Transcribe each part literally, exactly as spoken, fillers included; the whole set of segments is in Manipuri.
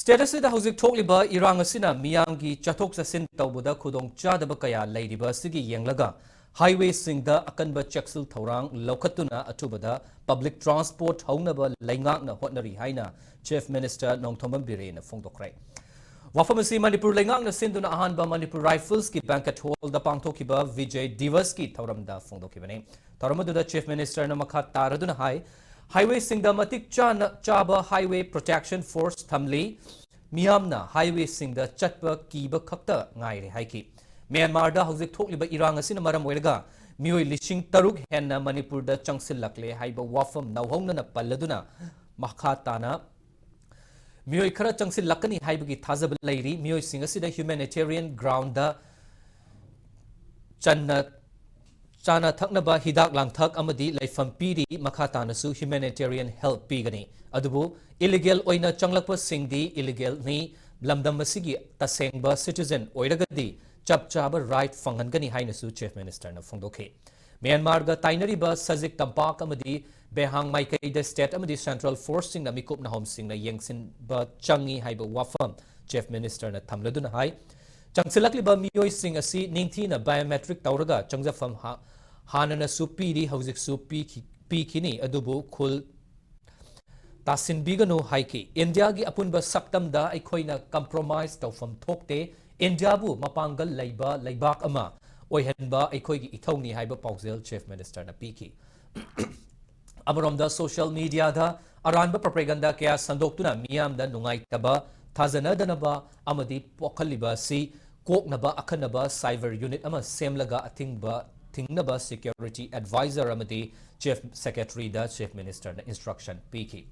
State ꯑꯁꯤꯗ ꯍꯧꯖꯤꯛ ꯊꯣꯛꯂꯤꯕ ꯏꯔꯥꯡ ꯑꯁꯤꯅ ꯃꯤꯌꯥꯝꯒꯤ ꯆꯠꯊꯣꯛ ꯆꯠꯁꯤꯟ ꯇꯧꯕꯗ ꯈꯨꯗꯣꯡꯆꯥꯗꯕ ꯀꯌꯥ ꯂꯩꯔꯤꯕ ꯑꯁꯤꯒꯤ ꯌꯦꯡꯂꯒ highwayꯁꯤꯡꯗ ꯑꯀꯟꯕ ꯆꯦꯛꯁꯤꯜ ꯊꯧꯔꯥꯡ ꯂꯧꯈꯠꯇꯨꯅ ꯑꯊꯨꯕꯗ public transport ꯍꯧꯅꯕ ꯂꯩꯉꯥꯛꯅ ꯍꯣꯠꯅꯔꯤ ꯍꯥꯏꯅ Chief Minister ꯅꯣꯡꯊꯣꯝꯕꯝ ꯕꯤꯔꯦꯟꯅ ꯐꯣꯡꯗꯣꯛꯈ꯭ꯔꯦ꯫ ꯋꯥꯐꯝ ꯑꯁꯤ ꯃꯅꯤꯄꯨꯔ ꯂꯩꯉꯥꯛꯅ ꯁꯤꯟꯗꯨꯅ ꯑꯍꯥꯟꯕ ꯃꯅꯤꯄꯨꯔ Riflesꯀꯤ banquet hallꯗ ꯄꯥꯡꯊꯣꯛꯈꯤꯕ ꯕꯤꯖꯣꯏ ꯗꯤꯋꯁꯀꯤ ꯊꯧꯔꯝꯗ ꯐꯣꯡꯗꯣꯛꯈꯤꯕꯅꯤ꯫ ꯊꯧꯔꯝ ꯑꯗꯨꯗ Chief Ministerꯅ ꯃꯈꯥ ꯇꯥꯔꯗꯨꯅ ꯍꯥꯏ, highwayꯁꯤꯡꯗ ꯃꯇꯤꯛ ꯆꯥꯅ ꯆꯥꯕ highway protection force ꯊꯝꯂꯤ, ꯃꯤꯌꯥꯝꯅ highwayꯁꯤꯡꯗ ꯆꯠꯄ ꯀꯤꯕ ꯈꯛꯇ ꯉꯥꯏꯔꯦ ꯍꯥꯏꯈꯤ꯫ ꯃ꯭ꯌꯥꯟꯃꯥꯔꯗ ꯍꯧꯖꯤꯛ ꯊꯣꯛꯂꯤꯕ ꯏꯔꯥꯡ ꯑꯁꯤꯅ ꯃꯔꯝ ꯑꯣꯏꯔꯒ ꯃꯤꯑꯣꯏ ꯂꯤꯁꯤꯡ ꯇꯔꯨꯛ ꯍꯦꯟꯅ ꯃꯅꯤꯄꯨꯔꯗ ꯆꯪꯁꯤꯜꯂꯛꯂꯦ ꯍꯥꯏꯕ ꯋꯥꯐꯝ ꯅꯧꯍꯧꯅꯅ ꯄꯜꯂꯗꯨꯅ ꯃꯈꯥ ꯇꯥꯅ ꯃꯤꯑꯣꯏ ꯈꯔ ꯆꯪꯁꯤꯜꯂꯛꯀꯅꯤ ꯍꯥꯏꯕꯒꯤ ꯊꯥꯖꯕ ꯂꯩꯔꯤ꯫ ꯃꯤꯑꯣꯏꯁꯤꯡ ꯑꯁꯤꯗ humanitarian groundꯗ ꯆꯟꯅ ꯆꯥꯅ ꯊꯛꯅꯕ ꯍꯤꯗꯥꯛ ꯂꯥꯡꯊꯛ ꯑꯃꯗꯤ ꯂꯩꯐꯝ ꯄꯤꯔꯤ꯫ ꯃꯈꯥ ꯇꯥꯅꯁꯨ humanitarian help ꯄꯤꯒꯅꯤ꯫ ꯑꯗꯨꯕꯨ illegal ꯑꯣꯏꯅ ꯆꯪꯂꯛꯄꯁꯤꯡꯗꯤ illegalꯅꯤ꯫ ꯂꯝꯗꯝ ꯑꯁꯤꯒꯤ ꯇꯁꯦꯡꯕ citizen ꯑꯣꯏꯔꯒꯗꯤ ꯆꯞ ꯆꯥꯕ right ꯐꯪꯍꯟꯒꯅꯤ ꯍꯥꯏꯅꯁꯨ Chief Ministerꯅ ꯐꯣꯡꯗꯣꯛꯈꯤ꯫ ꯃ꯭ꯌꯥꯟꯃꯥꯔꯒ ꯇꯥꯏꯅꯔꯤꯕ ꯁꯖꯤꯛ ꯇꯝꯄꯥꯛ ꯑꯃꯗꯤ ꯕꯦꯍꯥꯡ ꯃꯥꯏꯀꯩꯗ state ꯑꯃꯗꯤ central forceꯁꯤꯡꯅ ꯃꯤꯀꯨꯞ ꯅꯥꯍꯣꯝꯁꯤꯡꯅ ꯌꯦꯡꯁꯤꯟꯕ ꯆꯪꯉꯤ ꯍꯥꯏꯕ ꯋꯥꯐꯝ Chief Ministerꯅ ꯊꯝꯂꯗꯨꯅ ꯍꯥꯏ, ꯆꯪꯁꯤꯜꯂꯛꯂꯤꯕ ꯃꯤꯑꯣꯏꯁꯤꯡ ꯑꯁꯤ ꯅꯤꯡꯊꯤꯅ biometric ꯇꯧꯔꯒ ꯆꯪꯖꯐꯝ ꯍꯥ-, ꯍꯥꯟꯅꯅꯁꯨ ꯄꯤꯔꯤ, ꯍꯧꯖꯤꯛꯁꯨ ꯄꯤꯈꯤ-, ꯄꯤꯈꯤꯅꯤ, ꯑꯗꯨꯕꯨ ꯈꯨꯜ ꯇꯥꯁꯤꯟꯕꯤꯒꯅꯨ ꯍꯥꯏꯈꯤ꯫ ꯏꯟꯗꯤꯌꯥꯒꯤ ꯑꯄꯨꯟꯕ ꯁꯛꯇꯝꯗ ꯑꯩꯈꯣꯏꯅ compromise ꯇꯧꯐꯝ ꯊꯣꯛꯇꯦ꯫ ꯏꯟꯗꯤꯌꯥꯕꯨ ꯃꯄꯥꯡꯒꯜ ꯂꯩꯕ ꯂꯩꯕꯥꯛ ꯑꯃ ꯑꯣꯏꯍꯟꯕ ꯑꯩꯈꯣꯏꯒꯤ ꯏꯊꯧꯅꯤ ꯍꯥꯏꯕ ꯄꯥꯎꯖꯦꯜ Chief Ministerꯅ ꯄꯤꯈꯤ꯫ ꯑꯃꯔꯣꯝꯗ social mediaꯗ ꯑꯔꯥꯟꯕ propaganda ꯀꯌꯥ ꯁꯟꯗꯣꯛꯇꯨꯅ ꯃꯤꯌꯥꯝꯗ ꯅꯨꯡꯉꯥꯏꯇꯕ, ꯊꯥꯖꯅꯗꯅꯕ ꯑꯃꯗꯤ ꯄꯣꯛꯍꯜꯂꯤꯕ ꯑꯁꯤ ꯀꯣꯛꯅꯕ ꯑꯈꯟꯅꯕ cyber unit ꯑꯃ ꯁꯦꯝꯂꯒ ꯑꯊꯤꯡꯕ ꯊꯤꯡꯅꯕ security advisor ꯑꯃꯗꯤ Chief Secretaryꯗ Chief Ministerꯅ instruction ꯄꯤꯈꯤ꯫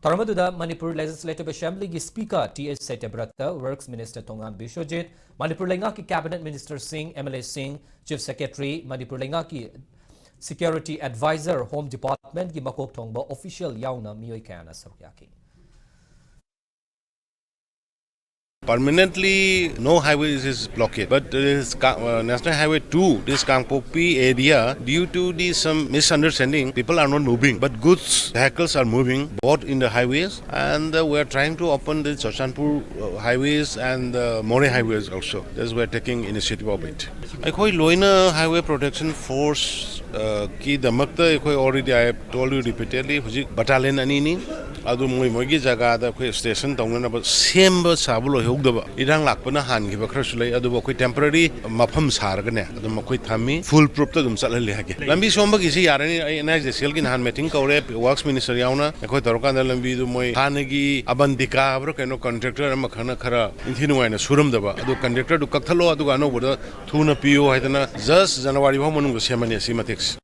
ꯊꯧꯔꯝ ꯑꯗꯨꯗ ꯃꯅꯤꯄꯨꯔ Legislative Assemblyꯒꯤ Speaker T H Satyabrata, Works Minister Thongam Biswajit, Manipur ꯂꯩꯉꯥꯛꯀꯤ Cabinetꯁꯤꯡ, MLAꯁꯤꯡ, Chief Secretary, ꯃꯅꯤꯄꯨꯔ ꯂꯩꯉꯥꯛꯀꯤ Security Advisor, Home Departmentꯀꯤ ꯃꯀꯣꯛ ꯊꯣꯡꯕ official ꯌꯥꯎꯅ ꯃꯤꯑꯣꯏ ꯀꯌꯥꯅ ꯁꯔꯨꯛ ꯌꯥꯈꯤ꯫ Permanently, no highway is blocked, but there is Ka- uh, National Highway two, this Kangpokpi area, due to the some misunderstanding, people are not moving, but goods vehicles are moving both in the highways, and uh, we are trying to open the Churachandpur uh, highways and the Moreh highways also. That's, we are taking initiative of it. ꯑꯩꯈꯣꯏ ꯂꯣꯏꯅ Highway Protection Force ꯀꯤꯗꯃꯛꯇ ꯑꯩꯈꯣꯏ already, I have told you repeatedly, ꯍꯧꯖꯤꯛ battalion ꯑꯅꯤꯅꯤ꯫ ꯑꯗꯨ ꯃꯣꯏ ꯃꯣꯏꯒꯤ ꯖꯒꯥꯗ ꯑꯩꯈꯣꯏ station ꯇꯧꯅꯅꯕ ꯁꯦꯝꯕ ꯁꯥꯕ ꯂꯣꯏꯍꯧꯗꯕ, ꯏꯔꯥꯡ ꯂꯥꯛꯄꯅ ꯍꯥꯟꯈꯤꯕ ꯈꯔꯁꯨ ꯂꯩ꯫ ꯑꯗꯨꯕꯨ ꯑꯩꯈꯣꯏ temporary ꯃꯐꯝ ꯁꯥꯔꯒꯅꯦ, ꯑꯗꯨꯝ ꯑꯩꯈꯣꯏ ꯊꯝꯃꯤ꯫ Full proof ꯇ ꯑꯗꯨꯝ ꯆꯠꯍꯜꯂꯦ ꯍꯥꯏꯒꯦ꯫ ꯂꯝꯕꯤ ꯁꯣꯝꯕꯒꯤꯁꯤ ꯌꯥꯔꯅꯤ꯫ ꯑꯩ NHIDCL ꯒꯤ ꯅꯍꯥꯟ meeting ꯀꯧꯔꯦ, Works Minister ꯌꯥꯎꯅ꯫ ꯑꯩꯈꯣꯏ ꯇꯧꯔꯀꯥꯟꯗ ꯂꯝꯕꯤꯗꯨ ꯃꯣꯏ ꯍꯥꯟꯅꯒꯤ ꯑꯕꯟꯇꯤꯀꯥ ꯍꯥꯏꯕ꯭ꯔꯥ ꯀꯩꯅꯣ contractor ꯑꯃꯈꯛꯅ ꯈꯔ ꯏꯟꯊꯤ ꯅꯨꯡꯉꯥꯏꯅ ꯁꯨꯔꯝꯗꯕ, ꯑꯗꯨ contractor ꯗꯨ ꯀꯛꯊꯠꯂꯣ, ꯑꯗꯨꯒ ꯑꯅꯧꯕꯗ ꯊꯨꯅ ꯄꯤꯌꯨ ꯍꯥꯏꯗꯅ just January ꯐꯥꯎ ꯃꯅꯨꯡꯗ ꯁꯦꯝꯃꯅꯤ ꯑꯁꯤ ꯃꯇꯦꯛꯁꯤ꯫